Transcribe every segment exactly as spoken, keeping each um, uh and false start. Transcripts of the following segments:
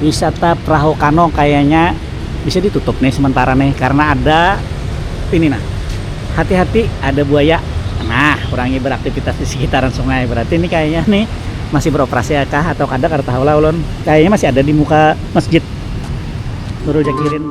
Wisata perahu kano kayaknya bisa ditutup nih sementara nih karena ada ini nah. Hati-hati ada buaya. Nah, kurangi beraktivitas di sekitaran sungai. Berarti ini kayaknya nih masih beroperasi ya kah atau kada, kada tahu lah ulun. Kayaknya masih ada di muka masjid. Nurul Jakirin.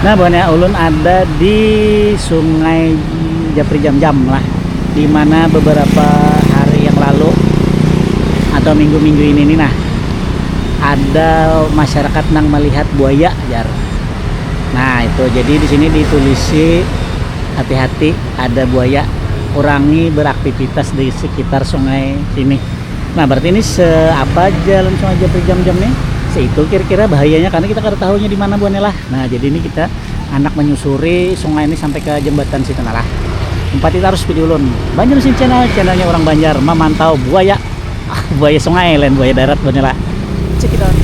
Nah, buhannya ulun ada di Sungai Japri Jam-Jam lah, di mana beberapa hari yang lalu atau minggu-minggu ini nih, nah, ada masyarakat nang melihat buaya, jar. Nah, itu jadi di sini ditulisi hati-hati ada buaya, kurangi beraktivitas di sekitar sungai sini. Nah, berarti ini se apa jalan Sungai Japri Jam-Jam nih? Seitu kira-kira bahayanya karena kita kada tahunya di mana buahnya lah. Nah, jadi ini kita anak menyusuri sungai ini sampai ke jembatan situ nah lah. Umpati tarus video ulun. Banjarmasin Channel, channelnya orang Banjar memantau buaya. Ah, buaya sungai lain buaya darat buahnya lah. Check it out.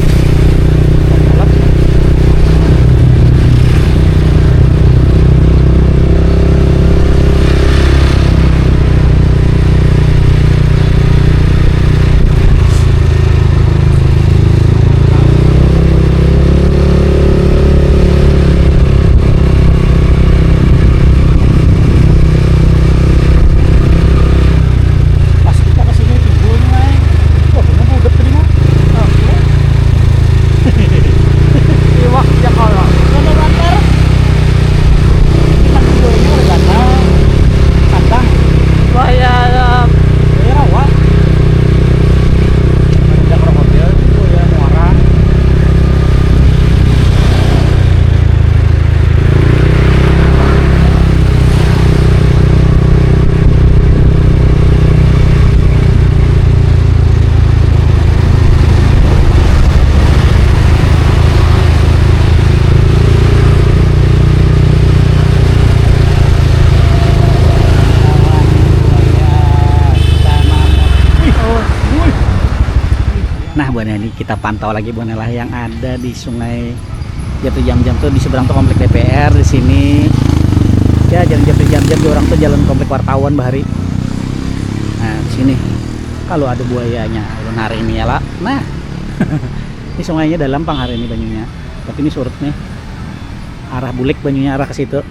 Pas kita kesini timbulnya, wah, bener budek tadi mah. Iwak ya kalau. Bener bakar. Kita timbulnya udah gatal. Kadang. Wah ya. Ya rawa. Ada krokodil itu ya muara. Nah, buahnya ini kita pantau lagi buahnya lah yang ada di Sungai Japri Jam-Jam tuh, di seberang tuh komplek D P R, di sini ya jalan Japri Jam-Jam, di orang tuh jalan komplek wartawan bahari. Nah, di sini kalau ada buayanya ulun hari ini ya lah. Nah, ini sungainya dalam pang hari ini banyunya, tapi ini surut nih, arah bulik banyunya arah ke situ.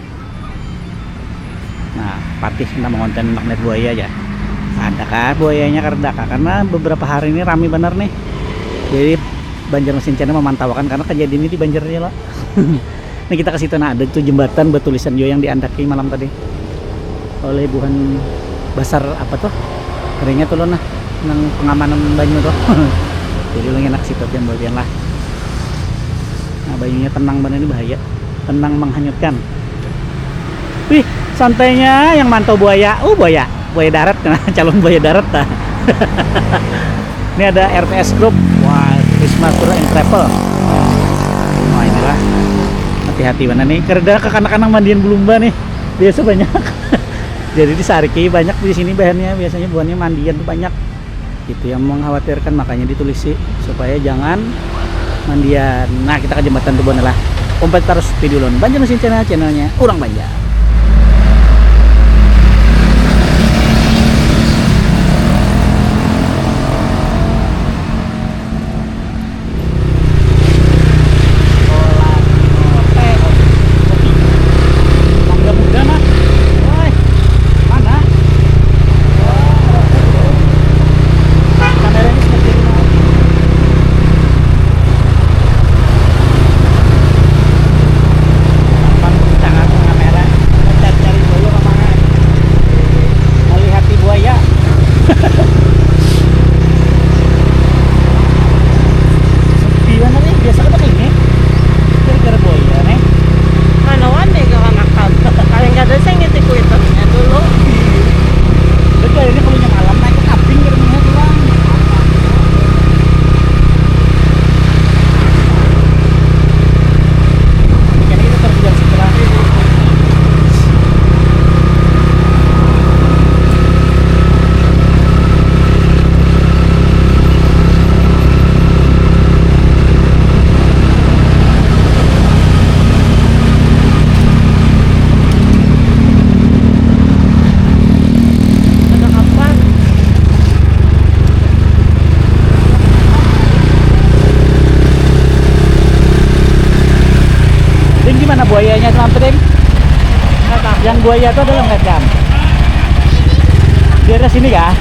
Nah, patih kita mengonten magnet buaya aja. Ada kah buayanya, kada kah? Karena beberapa hari ini rame benar nih. Jadi Banjarmasin Channel memantaukan karena kejadian ini di Banjarnya lah. Ini kita ke situ, nah, ada tuh jembatan bertulisan juga yang diandaki malam tadi oleh buhan basar apa tuh, ringnya tuh nah, nang pengamanan banyu tuh. Jadi ulun enak situ jam bagian lah. Nah, banyunya tenang banget ini, bahaya, tenang menghanyutkan. Wih, santainya yang mantau buaya. Oh, buaya. Buaya darat, nah, calon buaya darat, nah. Ini ada R T S Group. Wah, Risma Tour and Travel. Wah, inilah. Hati-hati mana nih. Kereda kekanak-kanak mandian belumba nih. Biasa banyak. Jadi di Sariki banyak di sini bahannya. Biasanya buahnya mandian tuh banyak. Itu yang mengkhawatirkan, makanya ditulisi supaya jangan mandian. Nah, kita ke jembatan tuh lah. Umpat terus video lon Banjarmasin Channel, channelnya orang Banjar. Mangga muda, Mas. Woi, mana? Kamera ini seperti ini, Mas. Gampang kencang aku kamera. Yang buaya itu adalah ngeliat kan? Di daerah sini kah?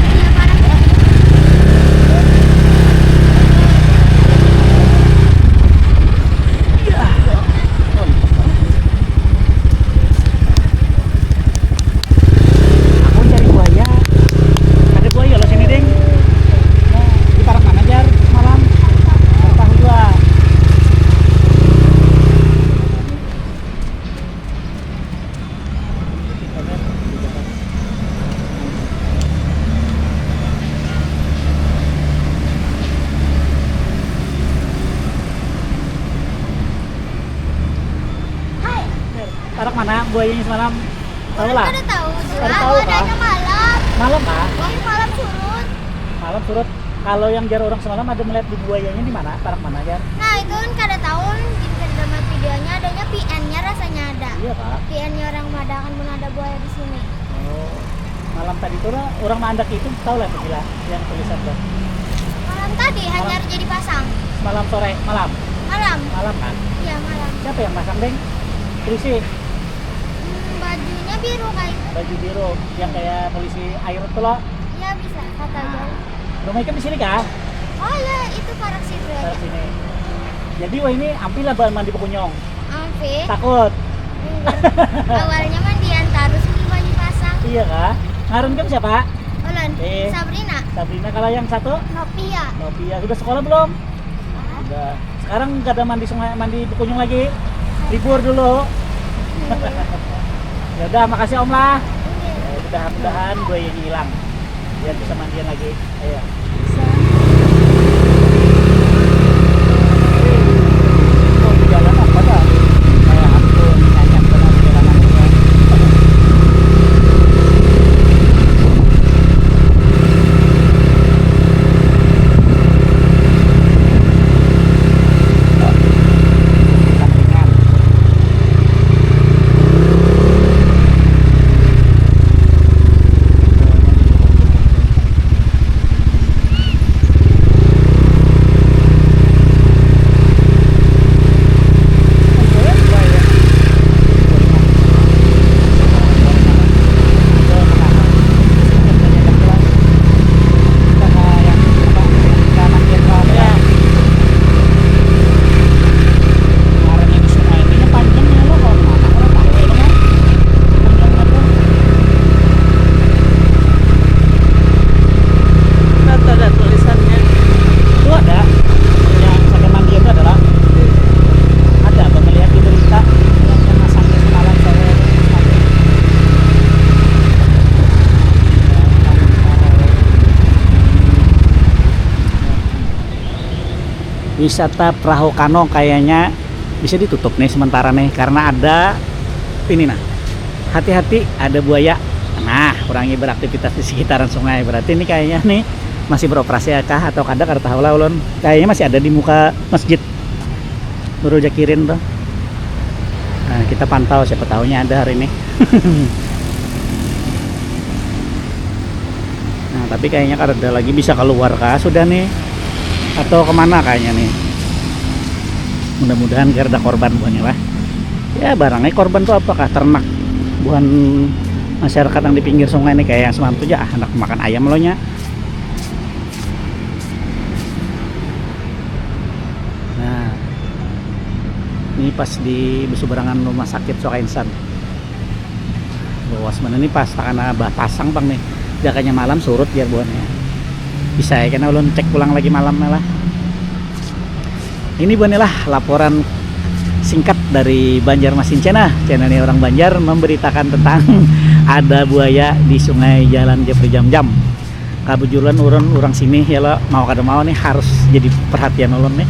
Aku cari buaya. Ada buaya loh sini, Ding. Nah, di parak mana, Jar, semalam? Tahu gua. Hai. Parak mana buayanya semalam? Tahu lah. Kada tahu. Kada tahu kah? Adanya malam. Malam kah? Wah, malam surut. Malam surut. Kalau yang jar orang semalam ada melihat di buayanya di mana? Parak mana, Jar? Nah, itu kan kada tahu, jadi kada dapat videonya, adanya P N-nya rasanya ada. Iya kah? P N-nya orang mengadakan pun ada buaya di sini. Oh. Malam tadi tuh lah, orang mandak itu tahu lah gila yang tulisan tuh. Malam tadi hanyar jadi pasang. Malam sore, malam. Malam. Malam kan? Iya, malam. Siapa yang pasang, Deng? Polisi. Hmm, bajunya biru kayak itu. Baju biru yang kayak polisi air tuh loh. Iya, bisa kata. Nah, jauh. Rumah ikam di sini kah? Oh iya, itu parak situ aja. Parak sini. Jadi wah ini ampilah ba-, mandi bekunyung. Ampi. Takut. Enggak. Awalnya mandian terus di Banyu Pasang. Iya kah? Ngaran kamu siapa? Ulun. Eh. Sabrina. Sabrina, kalau yang satu? Novia. Novia, sudah sekolah belum? Udah. Sekarang gak ada mandi sungai, mandi bekunyung lagi. Libur dulu. Ya udah, makasih Om lah. Ya, mudah-mudahan buayanya hilang. Biar bisa mandian lagi. Ayo. Bisa. Oh, di jalan apa dah? Kayak aku nanya ke orang jalanan juga. Tuh ada yang saya mandian itu adalah ada apa melihat di berita yang kena sampai semalam sore. Wisata perahu kano kayaknya bisa ditutup nih sementara nih karena ada ini nah. Hati-hati ada buaya. Nah, kurangi beraktivitas di sekitaran sungai. Berarti ini kayaknya nih masih beroperasi ya kah atau kada, kada tahu lah ulun. Kayaknya masih ada di muka masjid Nurul Jakirin tuh. Nah, kita pantau siapa tahunya ada hari ini. Nah, tapi kayaknya kada ada lagi bisa keluar kah sudah nih? Atau kemana kayaknya nih? Mudah-mudahan kada ada korban buhannya lah. Ya, barangnya korban tuh apakah ternak buhan masyarakat yang di pinggir sungai nih kayak yang semalam tuh ya, anak makan ayam lo nya. Nah, ini pas di besubarangan rumah sakit Suaka Insan. Luas mana nih pas takana bah pasang pang nih. Jakanya malam surut jar buhannya. Bisa ya kena ulun cek pulang lagi malam lah. Ini buhannya lah laporan singkat dari Banjarmasin Channel. Channel ini orang Banjar memberitakan tentang ada buaya di Sungai Jalan Jepri Jam-Jam. Kabujuran urun urang sini ya lo, mau kada mau nih harus jadi perhatian ulun nih.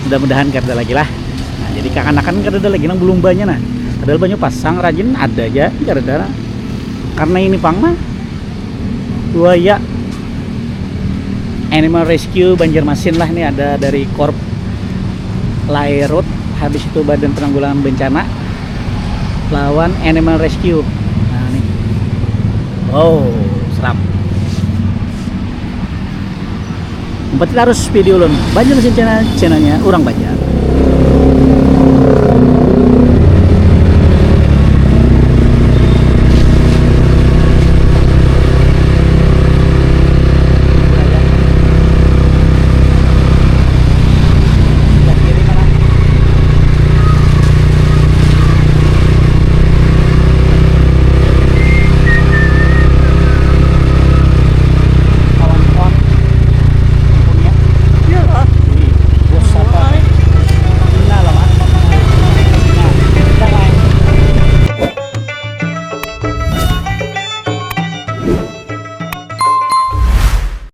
Mudah-mudahan kada lagi lah. Nah, jadi kakanakan kada ada lagi nang belumbanya nah. Padahal banyu pasang rajin ada aja, kada ada. Karena ini pang mah buaya Animal Rescue Banjarmasin lah, ini ada dari Korp Lairut, habis itu Badan Penanggulangan Bencana lawan Animal Rescue. Nah, nih. Wow, seram. Umpati tarus video ulun Banjarmasin Channel, channelnya orang Banjar.